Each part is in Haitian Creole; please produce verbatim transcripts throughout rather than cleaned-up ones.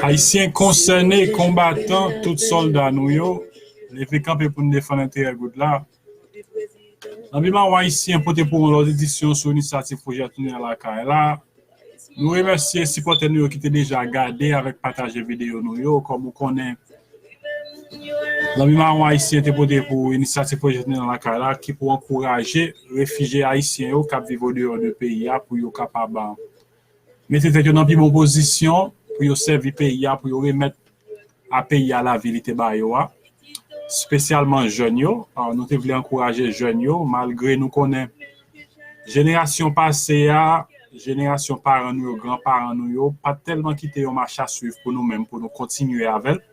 Ayisyen konsène, konbatan, tout sòlda nou yo, leve kanpe pou n defann enterè goud la. Lanbi Mawon Ayisyen pote pou ou yon lòt edisyon sou inisyativ pwojè Tounen lakay la. Nou remèsye sipòtè nou yo ki te deja gade avèk pataje videyo nou yo. Kòm ou konnen, Lanbi Mawon Ayisyen te pote pou inisyativ pwojè Tounen lakay la ki pou ankouraje refijye ayisyen yo k ap viv odeyò de peyi a pou yo kapab mete tèt yo nan pi bon pozisyon pou yo sèvi peyi a, pou yo remèt a peyi a lavi li te ba yo a, espesyalman jèn yo. Ah, nou te vle ankouraje jèn yo, malgre nou konnen jenerasyon pase a, jenerasyon paran nou yo, granparan nou yo, pa t tèlman kite yon mach a swiv pou nou menm, pou nou kontinye avè l,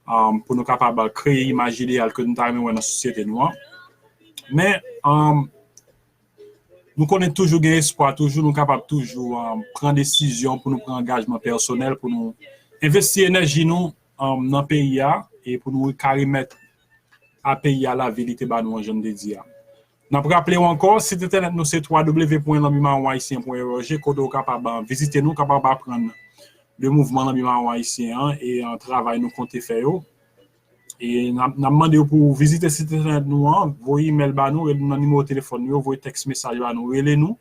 um, pou nou kapab kreye imaj ideyal ke nou ta renmen wè nan sosyete nou an. Men, um, nou konnen toujou gen espwa, toujou nou kapab toujou um, pran desizyon pou nou pran angajman pèsonèl, pou nou envesti enèji nou um, nan peyi a e pou nou ka remèt a peyi a lavi li te ba nou an jan n te di a. N ap raple w ankò, sit entènèt nou se twa w w pwen lanbi mawon ayisyen pwen org, kote w kapab uh, vizite nou, kapab aprann de mouvman Lanbi Mawon Ayisyen an e uh, travay nou konte fè yo. E n ap n ap mande w pou w vizite sit entènèt nou an, voye imèl ba nou, rele nou nan nimewo telefòn nou yo, voye tèks mesaj ba nou, rele nou,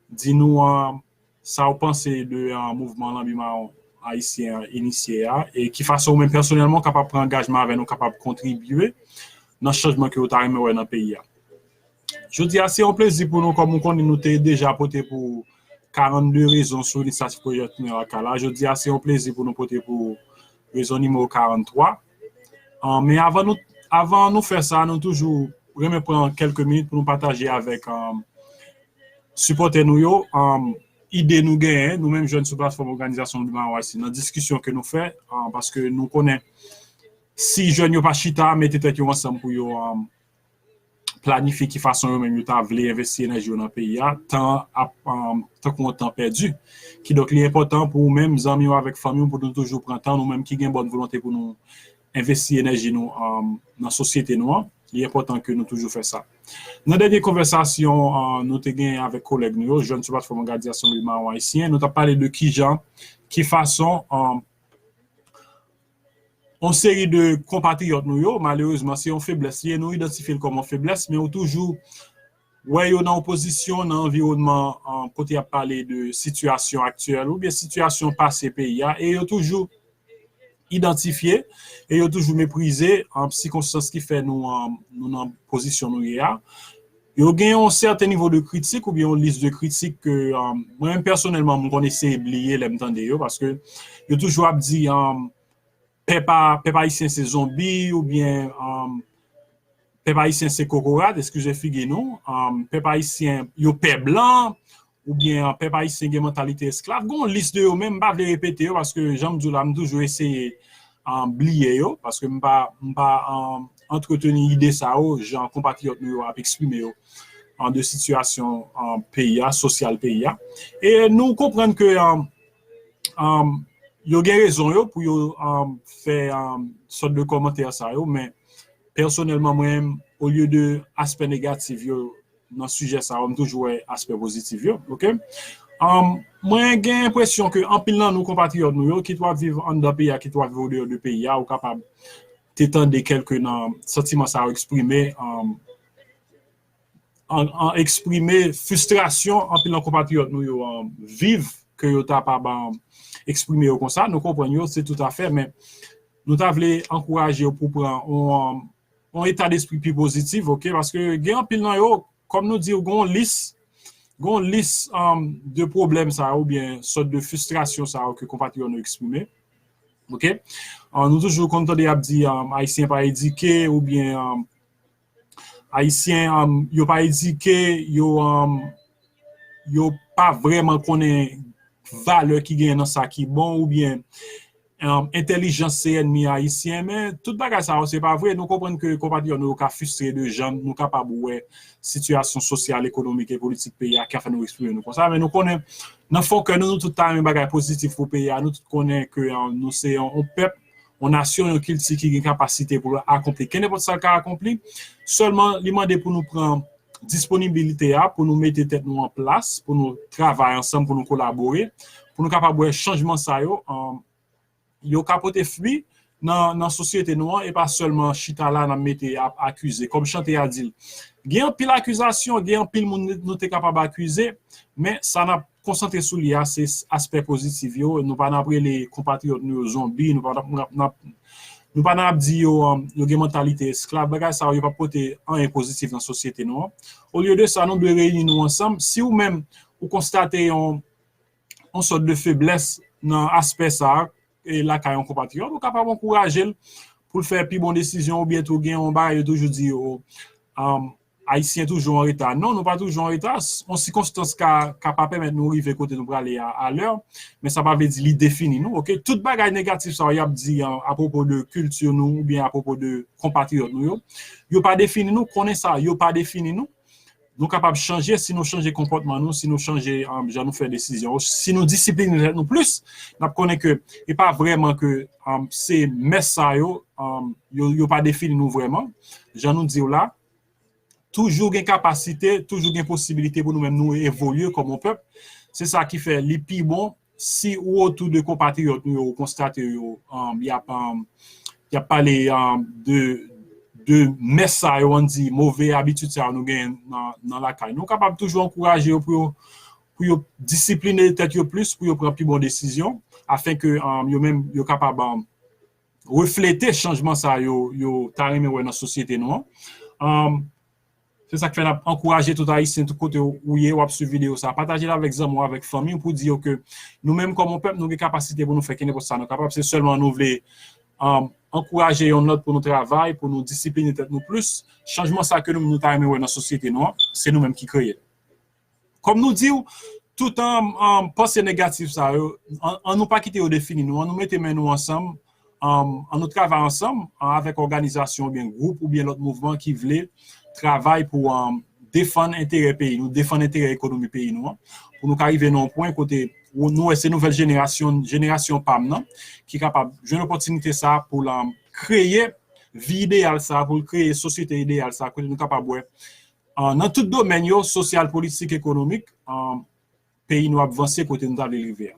di nou uh, sa w panse de uh, mouvman Lanbi Mawon Ayisyen an inisye a, e ki fason ou menm pèsonèlman w kapab pran angajman avè nou, kapab kontribye nan chanjman ke w ta renmen wè nan peyi a. Jodi a, se yon plezi pou nou, kòm ou konnen, nou te deja pote pou karannde rezon sou inisyativ pwojè Tounen lakay la. Jodi a, se yon plezi pou nou pote pou rezon nimewo karanntwa. Ah, men avan nou, avan nou fè sa, nou toujou renmen pran kèlke minit pou nou pataje avèk ah, sipòtè nou yo, ah, ide nou genyen, nou menm jèn sou platfòm òganizasyon Lanbi Mawon Ayisyen, nan diskisyon ke nou fè, ah, paske nou konnen si jèn yo pa chita, mete tèt yo ansanm pou yo ah, planifye ki fason yo menm yo ta vle envesti enèji yo nan peyi a, tan ap, um, tankou yon tan pèdi. Kidonk, li enpòtan pou ou menm, zanmi w avèk fanmi w, pou nou toujou pran tan, nou menm ki gen bòn volonte pou nou envesti enèji nou um, nan sosyete nou an, li enpòtan ke nou toujou fè sa. Nan dènye konvèsasyon uh, nou te gen avèk kolèg nou yo, jèn sou platfòm Òganizasyon Lanbi Mawon Ayisyen, nou t ap pale de kijan, ki fason um, yon seri de konpatriyòt nou yo, malerezman, se yon feblès li ye, nou idantifye l kòm yon feblès, men ou toujou wè yo nan opozisyon, nan anviwònman an, kote y ap pale de sitiyasyon aktyèl oubyen sitiyasyon pase peyi a, e yo toujou idantifye e yo toujou meprize an, sikonstans ki fè nou, an, nou nan pozisyon nou ye a. Yo gen yon sèten nivo de kritik oubyen yon lis de kritik ke an, mwen menm pèsonèlman, m konn eseye bliye lè m tande yo, paske yo toujou ap di an, pèp a, pèp ayisyen se zonbi oubyen um, pèp ayisyen se kokorat, eskize figi nou, um, pèp ayisyen yo pè blan, oubyen uh, pèp ayisyen gen mantalite esklav. Gen yon lis de yo, men m pa vle repete yo, paske jan m di w la, m toujou eseye um, bliye yo, paske m pa, m pa um, antreteni ide sa yo, jan konpatriyòt nou yo ap eksprime yo, um, de sitiyasyon um, peyi a, sosyal peyi a. E nou konprann ke um, um, yo gen rezon yo pou yo um, fè um, sòt de kòmantè sa yo, men pèsonèlman, mwen, olye de aspè negatif yo nan sijè sa yo, m toujou wè aspè pozitif yo, oke? Um, mwen gen enpresyon ke anpil nan nou, konpatriyòt nou yo, kit w ap viv anndan peyi a, kit w ap viv odeyò de peyi a, ou kapab te tande kèlke nan santiman sa yo eksprime, um, an, an eksprime fristrasyon anpil nan konpatriyòt nou yo an, viv, ke yo ta pa ban eksprime yo konsa, nou konprann yo, se toutafè, men nou ta vle ankouraje yo pou pran yon, yon eta despri pi pozitif, oke? Paske gen anpil nan yo, kòm nou di, gen yon lis, gen yon lis um, de pwoblèm sa yo, oubyen sòt de fristrasyon sa yo ke konpatriyòt nou eksprime, oke? Um, nou toujou konn tande y ap di um, Ayisyen pa edike, oubyen um, Ayisyen, um, yo pa edike, yo, um, yo pa vrèman konnen valè ki genyen nan sa ki bon, oubyen um, entèlijans se ènmi Ayisyen, men tout bagay sa yo se pa vre. Nou konprann ke konpatriyòt nou yo ka fristre de jan nou kapab wè sitiyasyon sosyal, ekonomik e politik peyi a ki ap fè nou eksprime nou konsa, men nou konnen nan fon kè nou, nou tout ta renmen bagay pozitif pou peyi a, nou tout konnen ke um, nou se yon, yon pèp, yon nasyon, yon kilti ki gen kapasite pou l akonpli kenenpòt sa l ka akonpli. Sèlman, li mande pou nou pran disponibilite a, pou nou mete tèt nou an plas, pou nou travay ansanm, pou nou kolabore, pou nou kapab wè chanjman sa yo, an, yo ka pote fwi nan, nan sosyete nou an, e pa sèlman chita la n ap mete ap akize. Kòm chante a di l, gen anpil akizasyon, gen anpil moun nou te kapab akize, men sa n ap konsantre sou li a, se aspè pozitif yo. Nou pa n ap rele konpatriyòt nou yo zonbi, nou pa n ap, n ap, n ap, nou pa n ap di yo, um, yo gen mantalite esklav. Bagay sa yo, yo pa pote anyen pozitif nan sosyete nou an. Olye de sa, nou dwe reyini nou ansanm. Si ou menm, ou konstate yon, yon sòt de feblès nan aspè sa a, e lakay yon konpatriyòt, ou kapab ankouraje l pou l fè pi bon desizyon, oubyen tou gen yon bagay yo toujou di yo, um, Ayisyen toujou an reta. Non, nou pa toujou an reta. S-, yon sikonstans ka, ka pa pèmèt nou rive kote nou prale a, alè, men sa pa vle di li defini nou, oke? Tout bagay negatif sa yo y ap di, an, apwopo de kilti nou oubyen apwopo de konpatriyòt nou yo, yo pa defini nou, konnen sa, yo pa defini nou. Nou kapab chanje si nou chanje konpòtman nou, si nou chanje, um, jan nou fè desizyon, si nou disipline tèt nou plis, n ap konnen ke e pa vrèman ke, um, se mès sa yo, um, yo, yo pa defini nou vrèman. Jan nou di w la, toujou gen kapasite, toujou gen posibilite pou nou menm nou evolye kòm yon pèp. Se sa ki fè li pi bon si ou otou de konpatriyòt nou yo, ou konstate yo, um, y ap, um, y ap pale, um, de, de mès sa yo, ann di, move abitid sa yo nou genyen nan, nan lakay nou. Ou kapab toujou ankouraje yo pou yo, pou yo disipline tèt yo plis, pou yo pran pi bon desizyon, afen ke, um, yo menm, yo kapab, um, reflete chanjman sa yo, yo ta renmen wè nan sosyete nou an. Um, se sa k fè n ap ankouraje tout Ayisyen, tout kote ou ye, w ap swiv videyo sa a, pataje l avèk zanmi w, avèk fanmi w, pou di yo ke nou menm kòm yon pèp, nou gen kapasite pou nou fè kenenpòt sa nou kapab. Se sèlman nou vle, um, ankouraje yonn lòt pou nou travay, pou nou disipline tèt nou plis. Chanjman sa ke nou, nou ta renmen wè nan sosyete nou an, se nou menm ki kreye l. Kòm nou di w, tout an, an panse negatif sa yo, an, an nou pa kite yo defini nou, an nou mete men nou ansanm, an, an nou travay ansanm, an, avèk òganizasyon oubyen gwoup oubyen lòt mouvman ki vle travay pou, an, defann enterè peyi nou, defann enterè ekonomi peyi nou an, pou nou ka rive nan yon pwen kote ou, nou wè se nouvèl jenerasyon, jenerasyon pa m nan, ki kapab jwenn opòtinite sa a pou l, an, kreye vi ideyal sa a, pou l kreye sosyete ideyal sa a, kote nou kapab wè, an, nan tout domèn yo, sosyal, politik, ekonomik, an, peyi nou ap vanse kote nou ta vle l rive a.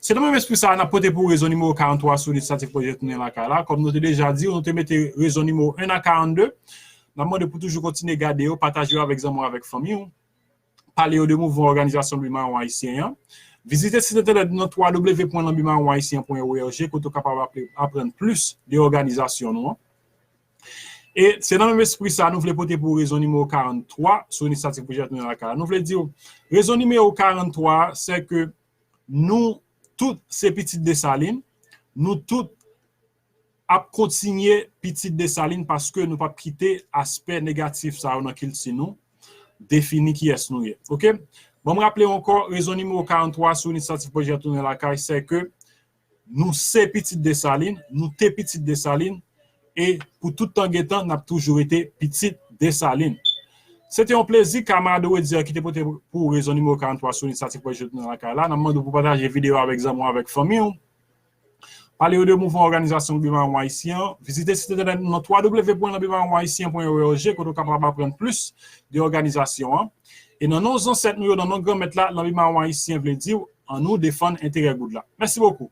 Se nan menm espri sa a, n ap pote pou ou rezon nimewo karannntwa sou inisyativ pwojè Tounen Lakay la. Kòm nou te deja di w, nou te mete rezon nimewo en a karannde. N ap mande pou toujou kontinye gade yo, pataje yo avèk zanmi w, avèk fanmi w. Pale yo de mouvman òganizasyon Lanbi Mawon Ayisyen an. Vizite sit entènèt nou nan w w w pwen lanbi mawon ayisyen pwen org, kote w kapab aple-, aprann plis de òganizasyon nou an. E se nan menm espri sa a, nou vle pote pou ou rezon nimewo karannntwa sou inisyativ pwojè Tounen Lakay la. Nou vle di w, rezon nimewo karannntwa a, se ke nou tout se pitit Desalin, nou tout ap kontinye pitit Desalin paske nou p ap kite aspè negatif sa yo nan kilti nou defini kiyès nou ye. Oke? Ban m raple w ankò, rezon nimewo karannntwa sou inisyativ pwojè Tounen Lakay, se ke nou se pitit Desalin, nou te pitit Desalin, e pou tout tan gen tan, n ap toujou rete pitit Desalin. Se te yon plezi, kamarad Redier ki te pote pou ou rezon nimewo karannntwa sou inisyativ pwojè Tounen Lakay la. N ap mande w pou pataje videyo a avèk zanmi w, avèk fanmi w. Pale yo de mouvman òganizasyon Lanbi Mawon Ayisyen an. Vizite sit entènèt nou nan w w w pwen lanbi mawon ayisyen pwen org, kote w kapab aprann plis de òganizasyon an. E nan non zansèt nou yo, nan non Granmèt la, Lanbi Mawon Ayisyen vle di w, an nou defann enterè goud la. Mèsi bokou.